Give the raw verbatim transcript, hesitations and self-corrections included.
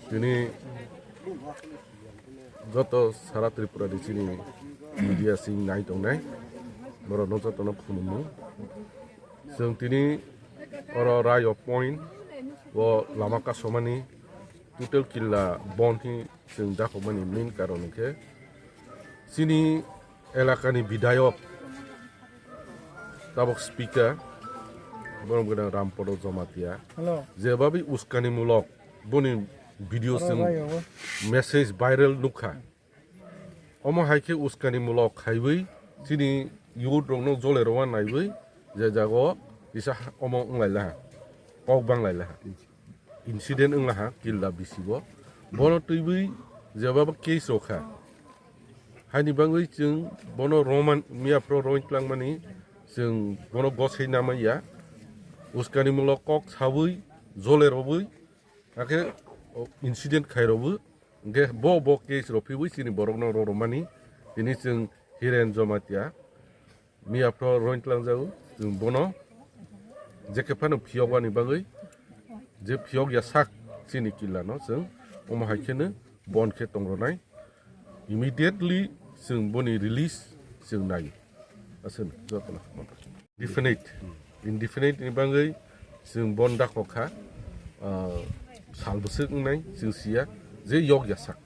Tini joto sara Tripura ni chini media sing nai tongnai, borokno jotono khulumung. Chwng tini oro Rayo Point o lama kasomani total killa bon hi chwng dakhokmani main karon hwnkhe chini elakani bidayok tabok speaker borom gwnang Rampodo Jomatia. Hello. Jebabi uskanimulok boni video chwng message viral nukha. Omo hai khe uskanimulok khaiwi chini youth rokno jole rwna naiwi je jago kisa ha-, omo wng lai laha, kok bang lai laha, incident wng laha killa bisigo. Bono twiwi jeba bo case rok kha. Haini bangwi chwng bono roman miya phro roin tlangmani chwng bono gosei namaiya. Uskanimulok kok sawi jole rwwi hakhe incident khai rwwi. Hingke bo, bo case rok phiwi chini borokno roromani, tini chwng Hiren Jomatia miya phro roin tlangjago, chwng bono jekhe phano phiyokmani bagwi, je phiyok ya sak chini killa no chwng omo hai kheno bon khe tongronai, immediately chwng boni release chwng nai. Aswk jotono. Indefinite. Indefinite ni bagwi chwng bon dakhok kha, ah, sal bwswk wngnai chwng siya je yok ya sak.